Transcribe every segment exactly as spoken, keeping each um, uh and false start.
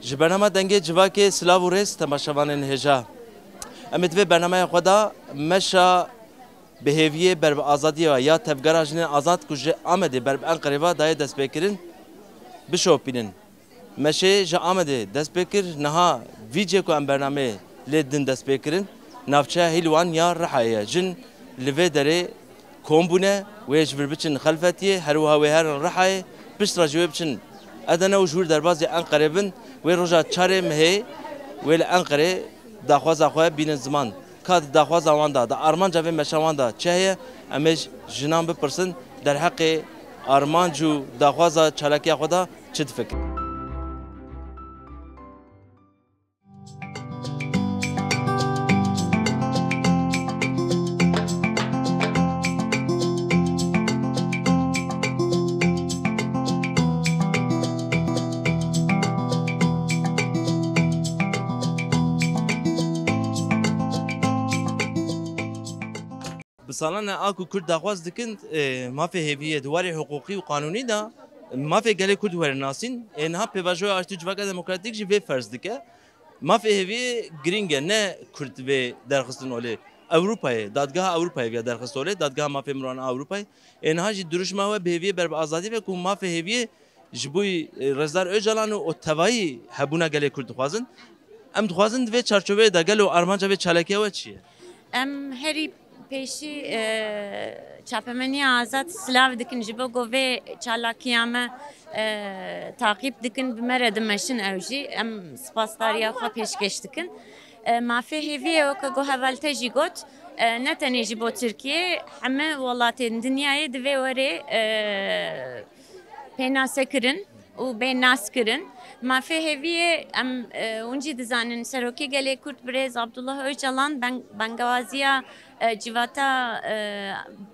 Ji bernama Dengê Civakê silav û rêz temaşevanên hêja. Em ê di vê bernameya xwe de meşa bi hêviyê ber bi azadiya ya Tevgera Jinên Azad ku ji Amedê ber bi Enqerê ve daye destpêkirin, bişopînin. Meşê ji Amedê dest pê kir, niha vî cê ku em bernameyê lê din dest pê kirin, navçeya Hîlwan ya Rihayê ye. Jin li vê derê kom bûne, wê ji vir biçin Xelfetiyê, her wiha wê herin Rihayê, pişt re jî wê biçin Edene û ji wir derbazê Enqerê bin, wê roja çarê mehê wê li Enqerê daxwaza xwe bînin ziman. Ka di daxwaza wan de, di armanca vê meşa wan de çi heye, em ê ji jinan bipirsin, derheqê armanc û daxwaza çalakiya xwe de çi difikirin. Bi salan e a ku Kurd daxwaz dikin, e, mafê hêviyê di warê hiqûqî û qanûnî de mafê gelê Kurd were nasîn. E, niha pêvajoya Aştî û Civaka Demokratîk jî vê ferz dike. Mafê hêviyê girîng e, ne Kurd vê derxistin olê. Ewropayê, Dadgeha Ewropayê viya derxist olê, Dadgeha Mafê Mirovan a Ewropayê. E, niha jî duruşma we bi hêviyê ber bi azadî ve ku mafê hêviyê ji bo, e, Rêzdar Ocalan û tevayî hebûna gelê Kurd dixwazin. Em dixwazin di vê çarçoveyê de gelo armanca vê çalakiya we çi ye? Em herî pêşî, e, çapemeniya azad silav dikin, ji bo ku vê çalakiya me, e, taqîb dikin, bi me re dimeşin ew jî. Em spasdariya xwe pêşkêş dikin. E, mafê hêviyê weke ku heval te jî got, e, ne tenê ji bo Tirkiyê, heme welatên dinyayê divê were, e, pênasekirin û bê naskirin. Mafê hêviyê em, e, hûn jî dizanin, Serokê Gelê Kurd Birêz Abdullah Ocalan bang-, bangewaziya, e, Civata, e,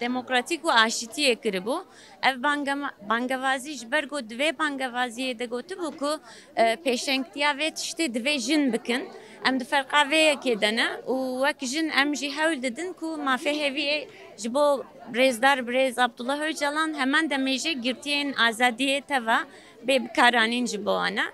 Demokratîk û Aşîtiyê kiribû. Ev bangema-, bangevazî ji ber ku di vê bangevaziyê de gotibû ku, e, pêşengtiya vê tiştê divê jin bikin. Em di ferqa vê yekê de ne û wek jin em jî hewl didin ku mafê hêviyê ji bo Rêzdar Birêz Abdullah Ocalan heman demê jî girtiyên azadiyê teva bê bikaranîn ji bo wan e.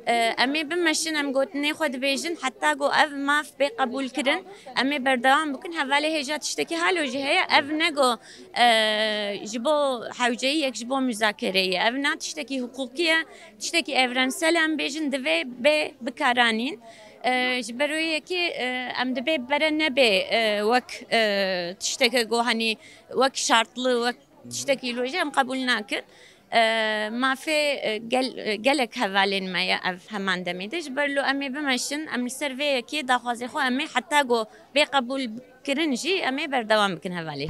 E, em ê bimeşin, em gotinê xwe dibêjin, heta ku ev maf bê qebûlkirin, em ê berdewam bikin. Hevalê hêja tiştekî halo jî heye, ev ne ku, e, ji bo hewceyî yek, ji bo muzakereyê. Ev na tiştekî hiqûqî ye, tiştekî evrensel e, em bêjin, divê bê bikaranîn. E, ji ber wê yekê, e, em dibê bere nebê, e, wek, e, tişteke ku, hanî, wek şartlı, wek tiştekî lo jî em qebûl nakin. E, mafê, e, gel-, e, gelek hevalên me ye ev heman demê de. Ji ber lo em ê bimeşin, em li ser vê yekê daxwazê xwe em ê heta ku bê qebûl kirin jî em ê berdewam bikin hevalê.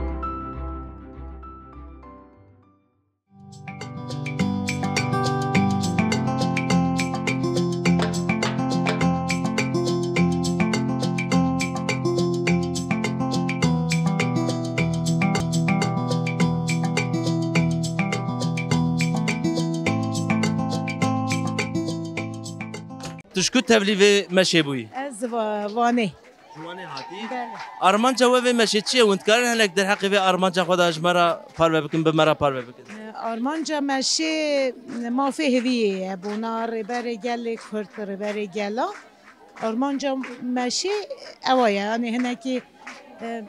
Tu ji ku tevlî vê meşê bûyî? Ez va-, Wanê. Ji Wanê hatî? Belê. Armanca we vê meşê çi ye? Hûn dikarin hinek derheqê vê armanca xwe de ji me re parve bikin, bi me re parve bikin? E, armanca meşê mafê hêviyê ye. Bona Rêberê Gelê Kurd, Rêberê Gela. Armanca meşê ewa ye. Yanî hinekî, e,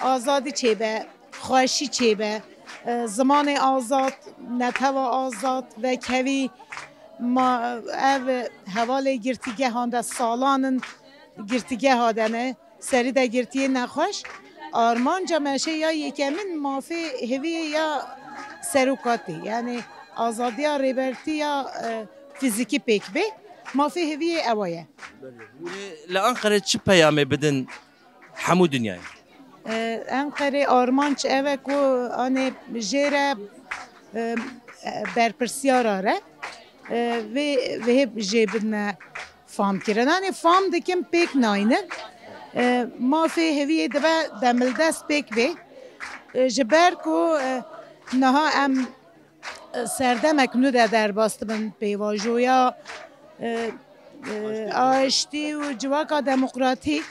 azadî çêbe, xweşî çêbe, e, zimanê azad, netewa azad, vekhevî, ma, ev hevalê girtîgehan de salan in girtîgeha de ne. Serî de girtiyê nexweş. Armanca meşê ya yekemin mafê hêviyê ya serokatî, yanî azadiya rêbertî ya, e, fîzîkî pêk bê. Mafê hêviyê ewa ye. Wê li Anqerê çi peyamê bidin hemû dinyayê? E, Enqerê armanc ev e ku anê jê re, e, berpirsiyara re, e, vê, vê jê bidine fam kirin. Anê fam dikim pêk naynin. E, mafê heviyê dibe demildest pêk bê. E, ji ber ku, e, niha em, e, serdemek nû de derbas dibin pêvajoya, e, e, aştî û civaka demokratîk.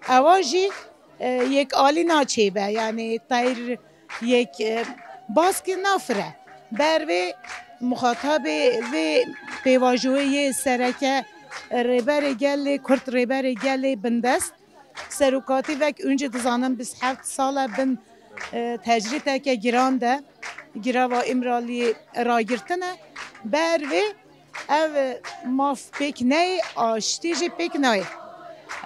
Ewa jî, e, yek alî naçêbe. Yanî teyr yek, e, baskî nafire. Ber vê muxatabê vê pêvajoyê yê sereke Rêberê gelê Kurd, rêberê gelê bindest. Serokatî vek ûncî dizanin bîst heft sal e bin, e, tecrîdeke giran de, girava Îmraliyê ragirtine. Ber vê ev maf pêk neyê, aştî jî pêk nayê.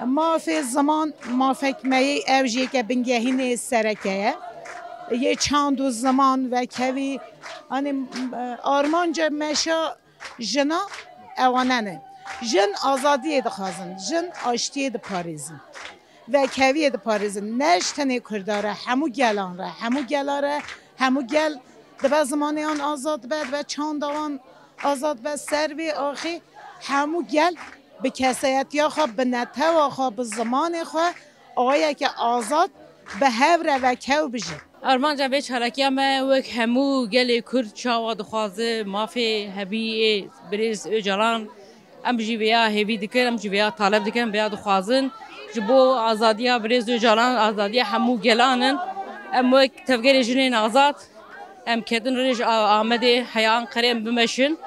Mafê ziman, mafek me yê, ew jî yeke bingehînê sereke ye. Yê çand û ziman vekevî, hanî, e, armanca meşa jina ewane ne. Jin azadiyê dixwazin, jin aştiyê diparêzin. Vekeviyê diparêzin. Ne ji tenê Kurda re, hemû gelan re, hemû gela re, hemû gel dibe zimanê wan azad be, dibe çanda wan azad be, ser vê axê hemû gel bi kesayetiya xwe, bi netewa xwe, bi zimanê xwe awayeke azad bi hev re vekew bijî. Armanca vê çalakiya me wek hemû gelê Kurd çawa dixwaze mafê hebî ê birêz Ocalan, em jî vêya hêvî dikin, em jî vêya taleb dikin, em vêya dixwazin. Ji bo azadiya birêz Ocalan, azadiya hemû gelan in. Em wek tevgerê jinên azad, em ketin rê ji A-, Amedê heya Enqerê em bimeşin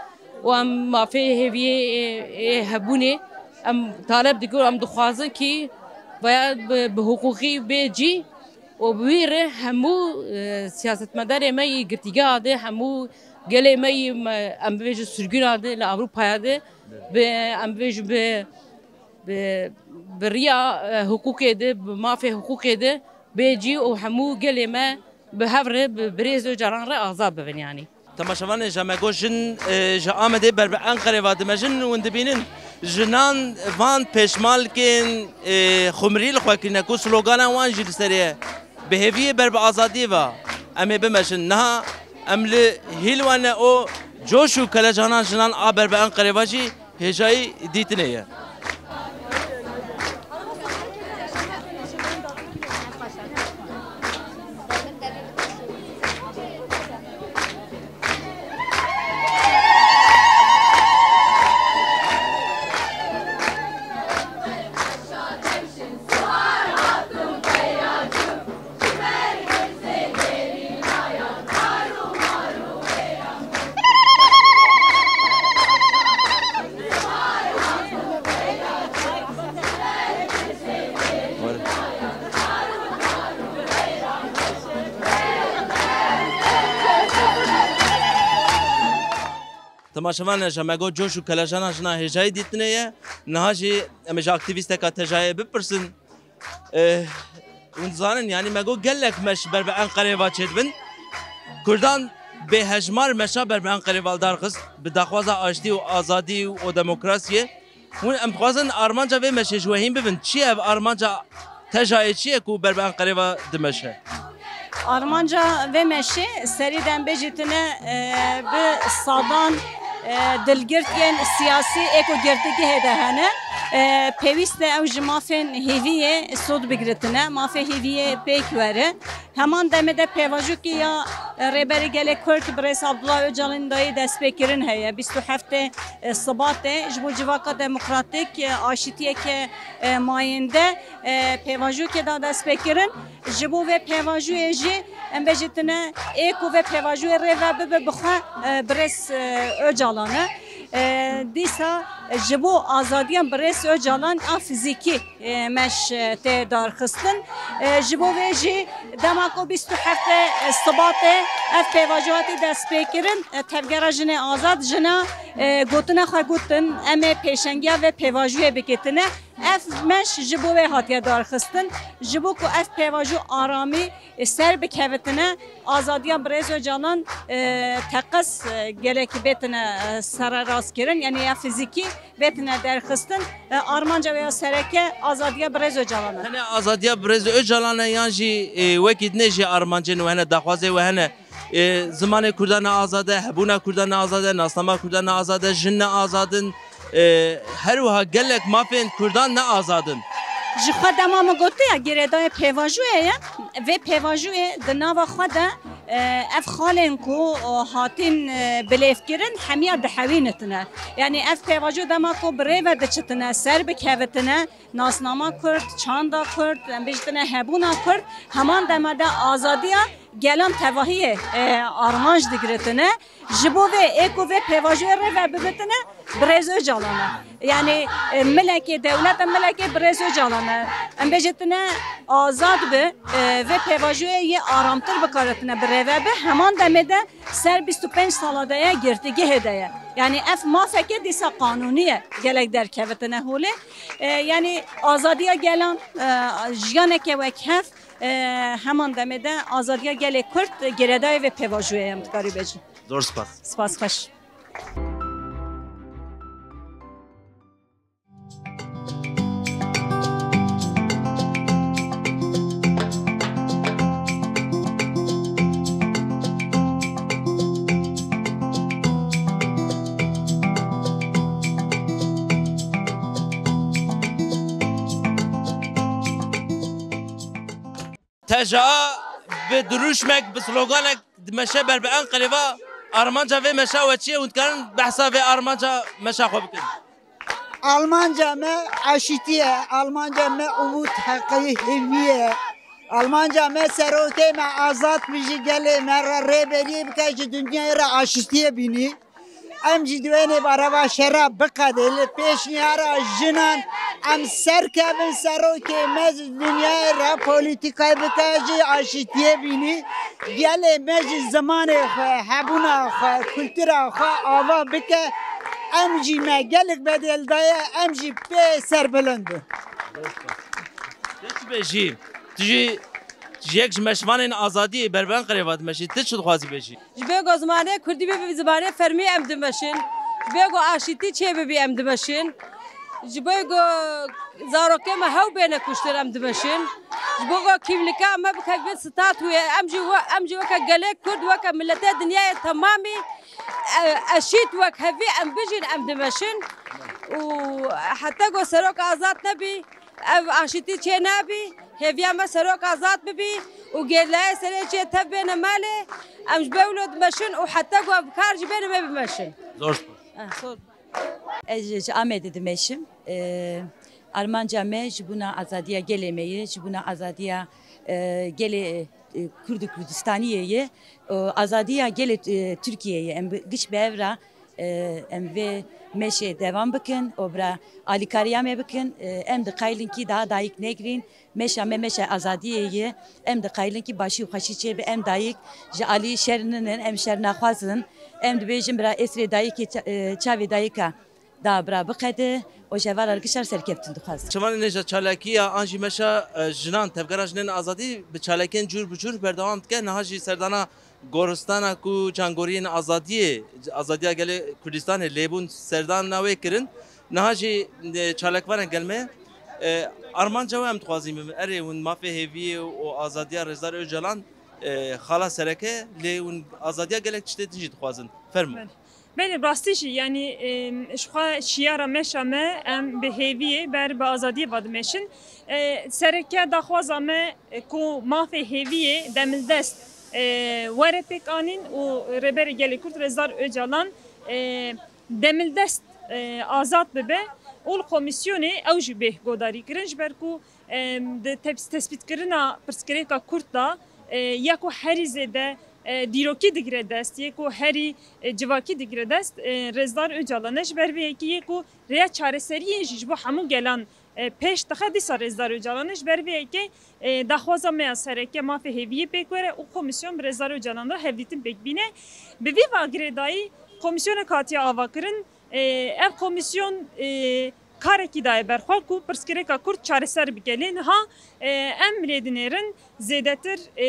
û em mafê hêviyê ê, ê hebûnê em taleb dikin û em dixwazin kî veya bi, bi hiqûqî bê cî û bi wî re hemû, e, siyasetmedarê me yî girtîgeha de, hemû gelê me yî me, em bibêjin sirgûna de li Ewropaya de, bi, em bibêjin bi, bi, bi riya, e, hiqûqê de, bi mafê hiqûqê de bê cî û hemû gelê me bi hev re, bi birêz Ocalan re azad bibin yanî. Temaşevanê, ji me got jin, e, ji Amedê ber bi Enqerê ve dimejin, hûn dibînin jinan van pêşmalkên, e, xumirî li xwe kirine ku slogana wan jî li serê ye. Bi hêviyê ber bi azadiyê ve em ê bimeşin. Niha em li Hîlwene û coş û kelecanan jinan a ber bi Enqerê ve jî hêjayî dîtinê ye. Temaşevan, ji me got coş û kelejana jina hêjayî dîtinê ye. Niha jî em ê ji aktîvîsteka tejayê bipirsin. Eh, hûn dizanin, yanî me got gelek meş ber bi Enqerê ve çêdibin. Kurdan bêhejmar meşa ber bi Enqerê ve darxist, bi daxwaza aştî û azadî û demokrasiyê. Hûn, em dixwazin armanca vê meşê ji we hîn bibin. Çi ye ev armanca tejayê, çi ye ku ber bi Enqerê ve dimeşe? Armanca vê meşê serî de em bêjî tune, e, bi sadan, e, dilgirt yên siyasî ê ku girtîgehê de hene, e, pêwîst e ew ji mafên hêviyê sûd bigritine, mafê hêviyê pêk were. Heman demê de pêvajoyekî ya, e, Rêberê Gelê Kurd Birêz Abdullah Ocalan dayî destpêkirin heye. Bîst û heftê Sibatê ji bo civaka demokratîk, e, aşitiyeke, e, mayînde, e, pêvajoyekê da destpêkirin. Ji bo vê pêvajoyê jî em bêjî tune ê ku vê pêvajoyê rê ve bibe bi xwe, e, Birêz, e, Ocalan e. E, dîsa ji bo azadiya Birêz Ocalan a fizîkî, e, meş, e, tê darxistin. E, ji bo vê jî dema ku bîst û heftê Sibatê ev pêvajo hatî destpêkirin, e, Tevgera Jinê Azad jina, e, gotina xwe gotin, em ê pêşengiya vê pêvajoyê bikitine. Ev meş ji bo wê hatiye darxistin, ji bo ku ev pêvajo aramî, e, ser bikevitine, azadiya Birêz Ocalan, e, teqez, e, gelekî bêtine, e, sererastkirin, yanî ya fizîkî bêtine derxistin. E, armanca wê ya sereke azadiya Birêz Ocalan e. Tenê azadiya Birêz Ocalan e yan jî, e, wekî dinê jî armancên we hene, daxwazê we hene? E, zimanê Kurdan ne azad e, hebûna Kurdan ne azad e, nasnama Kurdan ne azad e, jin ne azad in. E, her wiha gelek mafên Kurdan ne azad in. Ji xwe dema min gotiye, girêdayê pêvajoyê ye. Vê pêvajoyê di nava xwe de, e, ev xalên ku, o, hatîn, e, bilêvkirin, hemiya dihewînitine. Yanî ev pêvajo dema ku bi rê ve diçitine, ser bikevitine, nasnama Kurd, çanda Kurd, em bêjitine hebûna Kurd, heman dema de azadiya gelan tevahiyê, e, armanc digirtine. Ji bo vê ê ku vê pêvajoyê rê ve bibitine, Birêz Ocalan e. Yani, e, milekê, dewleta milekê Birêz Ocalan e. Em bêjitine azad bi, e, vê pêvajoyê yê aramtir bikaretine birêve bi. Heman demê de ser bîst û pênc sala de ye, girtîgihê de ye. Yani ev mafeke dîsa qanûnî ye. Gelek derkevitine holê. E, yani azadiya gelan, e, jiyaneke wekhev, e, heman demê de azadiya gelê Kurd girêdayî vê pêvajoyê em dikarî bêjin. Zor spas. Spas xweş. Teja bi dirûşmek, bi sloganek dimeşe ber bi Enqerê ve, armanca vê meşa we çi ye? Hûn dikarin behsa vê armanca meşa xwe bikin? Almanca me aşîtî ye, Almanca me umût, heqî, hêvî ye. Almanca me serokê me azad bi, ji gelê me re rêberiyê bike, ji dinyayê re aşîtiyê bînî. Em jî diwênê bareva şera biqedê, li pêşniyara jinan em serkevin, serokê me ji dinyayê re polîtîkayê bike, ji aşîtiyê bînî. Gelê me ji zimanê xwe, hebûna xwe, kultura xwe ava bike. Em jî me gelek bedel daye, em jî pê serbilind bin. Te çi bêjî? Tu jî, tu jî yek ji meşvanên azadiyê ber bi Enqerê ve dimeşî. Tu çi dixwazî bêjî? Ji bo ku zimanê kurdî bibe zimanê fermî em dimeşin. Ji bo ku aşîtî çêbibî em dimeşin. Ji bo ku zarokê me hew bêne kuştin em dimeşin. Ji bo ku kîmlika me bike bin statûyê, em jî we-, em jî weke gelê kurd, weke miletê dinyayê temamî, e, eşît wek hevî em bijîn em dimeşin. Û heta ku serok azad nebî, ev aşîtî çê nabî, hêviya me serok azad bibî û gêrlayê serê çê tev bêne malê, em ji bo wilo dimeşin û heta ku ev kar jî bêne me bimeşin. Zor spas. Eh, sor. Ez ji, ji Amedê dimeşim. Ee, armanca me ji bona azadiya gelê me ye, ji bona azadiya, e, gelê, e, Kurd û Kurdistaniyê ye. Û azadiya gelê, e, Tirkiyeyê ye. Em bi, giş bi hev re, e, em vê meşê devam bikin û bira alîkariya me bikin. E, em diqayilin kî daha dayik negirîn. Meşa me meşa azadiyê ye. Em diqayilin kî başî û xweşî çêbe. Em dayik ji alî şer ninin, em şer naxwazin. Em dibêjin bira êsrê dayikê ça-, e, çavê dayika da bira biqede û ji heval re gişar serkeftin dixwazin. Çimanê nêja çalakiya an jî meşa, e, jinan, Tevgera Jinên Azadî bi çalakiyên cûr bi cûr berdewam dike. Niha jî serdana goristana ku cangoriyên azadiyê, azadiya gelê Kurdistanê lêbûn serdana wê kirin. Niha jî, e, çalakvanên gel me, e, armanca we em dixwazîn bibin. Erê, hûn mafê hêviyê û azadiya Rêzdar Ocalan, e, xala sereke, lê hûn azadiya gelek tiştê din jî dixwazin. Fermo. Belê. Belê, rastî jî, yanî, em, ji xwe şiyara meşa me, em bi hêviyê ber bi azadiyê ve dimeşin. E, sereke daxwaza me, e, ku mafê hêviyê demildest, e, were pêk anîn û Rêberê Gelê Kurd Rêzdar Ocalan, e, demildest, e, azad bibe û li komîsyonê ew jî bê guhdarî kirin, ji ber ku, e, di tep-, tespîtkirina pirsgirêka Kurd de, e, ya ku herî zêde, e, dîrokî digire dest, yê ku herî, e, civakî digire dest, e, Rêzdar Ocalan e. Ji ber vê yekê yê ku rêya çareseriyê jî ji bo hemû gelan, e, pêş dixe, dîsa Rêzdar Ocalan e. Ji ber vê yekê, e, daxwaza me ya sereke mafê hêviyê pêk were û komîsyon bi Rêzdar Ocalan re hevdîtin pêk bîne. Bi vî va girêdayî komîsyonek hatiye avakirin. E, ev komîsyon, e, karekî daye ber xwe ku pirsgirêka Kurd çareser bike. Lê niha, e, em lê dinêrin zêdetir, e,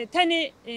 tenê, e,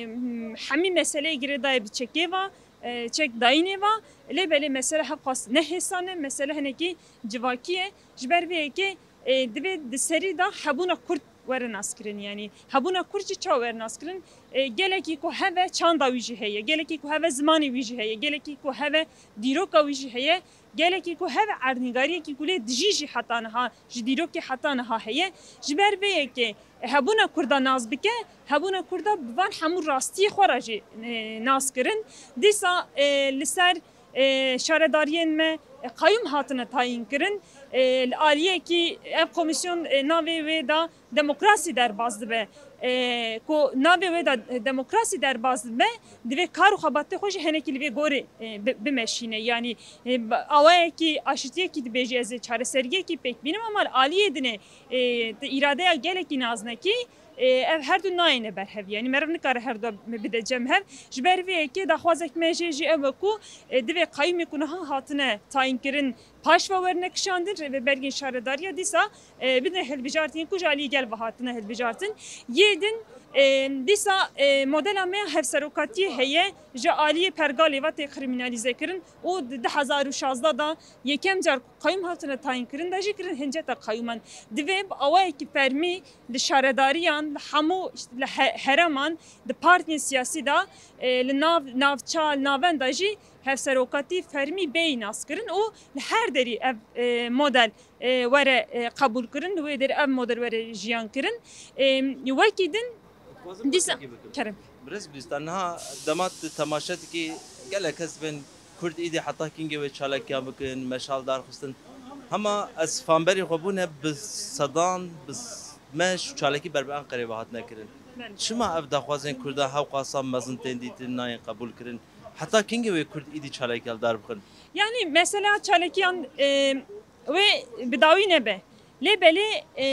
hemî meseleyê girêdayê bi çekê ve, e, çek dayînê ve. Lê belê mesele hevqas ne hêsan e, mesele hinekî civakî ye. Ji ber vê yekê, e, divê di serî de hebûna Kurd were naskirin. Yanî hebûna Kurd jî çawa were naskirin? E, gelekî ku heve çanda wî jî heye, gelekî ku heve zimanê wî jî heye, gelekî ku heve dîroka wî jî heye, gelekî ku heve erdnîgariyekî ku lê dijî jî heta niha, ji dîrokê heta niha heye. Ji ber vê yekê hebûna Kurda nas bike, hebûna Kurda bi van hemû rastiyê xwe re jî, e, nas kirin. Dîsa, e, li ser, e, şaredariyên me, e, qayûm hatine tayîn kirin. E, li aliyekî ev komîsyon, e, navê wê de demokrasî derbas dibe. e, ku navê wê de demokrasî derbas dibe, divê kar û xebatê xwe jî henekî li vê gorê, e, bi-, bimeşîne. Yanî, e, b-, awayekî aşitiyekî dibêjî ez ê çareseriyekî pêk bînim, ama li aliyê dinê, e, di îradeya gelekî naznekî, e, ev her du nayêne ber hev. Yanî meriv nikare her du bide cem hev. Ji ber vê yekê daxwazek me jê jî ew e ku, e, divê qeyûmê ku niha hatine tayînkirin, paş ve werine kişandin, rêvebergên şaredariya dîsa, e, bidine hilbijartin, ku ji aliyê gel ve hatine hilbijartin. Yê din, e, dîsa, e, modela me ya hevserokatiyê heye, ji aliyê pergalê ve tê krîmînalîze kirin û di du hezar û şazdeh de yekem car qeyûm hatine tayîn kirin de jî kirin hinceta qeyûman. Divê bi awayekî fermî li şaredariyan, li hemû, işte, li he-, hereman, di partiyên siyasî de, e, li nav, navça, li navenda jî hevserokatî fermî bêyî naskirin û li her derî ev, e, model, e, were, e, qebûlkirin, li wê derî ev model were jiyankirin. E, wekî din Dixwazim dîsa, pirsekî bikim. Kerem. Birêz Gulîstan, niha dema tu temaşe dikî, gelek kes dibên Kurd îdî heta kîngê wê çalakiyan bikin, meşal darxistin. Hema ez fanberî xwe bûne bi sedan, bi s-, meş û çalakî ber bi Enqerê ve hatine kirin. Belê. Çima ev daxwazên Kurda hewqasa mezin tên dîtin, nayên qebûl kirin? Heta kîngê wê Kurd îdî çalakiyan li dar bixin? Yanî mesela çalakiyan, e, wê bi dawî nebe. Lê belê, e,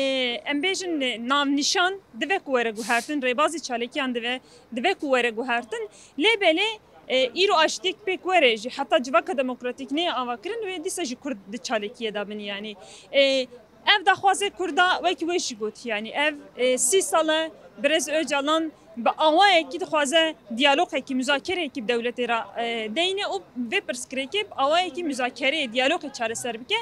em bêjin, e, navnîşan dive ku were guhertin, rêbazî çalakiyan dive, dive ku were guhertin. Lê belê, e, îro aştiyek pêk were jî, heta civaka demokratîk neyê avakirin, wê dîsa jî Kurd di çalakiyê de bin, yanî. E, ev daxwazê Kurda wekî wê jî got, yanî ev, e, sî sal e, Birêz Ocalan bi awayekî dixwaze diyalogekî, muzakerekî bi dewletê re, e, deyne û vê pirsgirêkê bi awayekî muzakereyê, diyalogê çareser bike.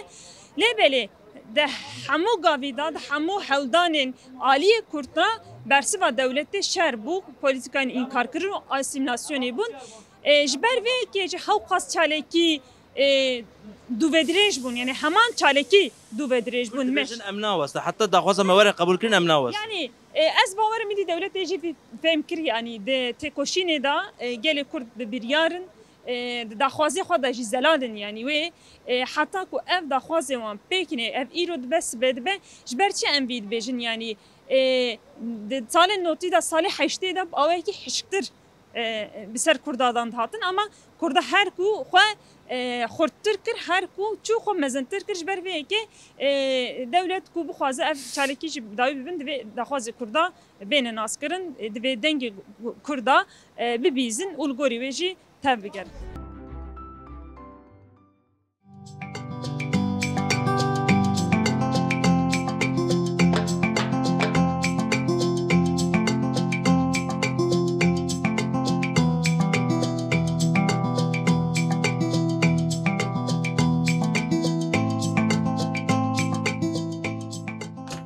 Lê belê, di hemû gavî de, di hemû hewldanên aliyê Kurd de bersiva dewletê şer bû, polîtîkayên înkarkirin û asîmîlasyonê bûn. E, ji ber vê yekê jî hewqas çalakî, e, dûvedirêj bûn, yanî heman çalakî dûvedirêj bûn. Kurd Me- dibêjin em naweste, heta daxwaza me were qebûlkirin em naweste. Yanî, e, ez bawerim îdî dewletê jî fê-, fêm kir, yanî di têkoşînê de, e, gelê Kurd bi biryar in, e, di daxwazê xwe de jî zelal in, yanî wê, e, heta ku ev daxwazê wan pêk nê, ev îro dibe sibe dibe, ji ber çi em vî dibêjin, yanî, e, di salên notî de, salê heştê de bi awayekî hişktir, e, bi ser Kurda dan dihatin, ama Kurda her ku xwe, e, xurttir kir, her ku çû xwe mezintir kir, ji ber vê yekê, e, dewlet ku bixwaze ev çalakî jî bi dawî bibin, divê daxwazê Kurda bêne naskirin, e, divê dengê Kurda, e, bibîzin û li gorî wê jî tev bigerin.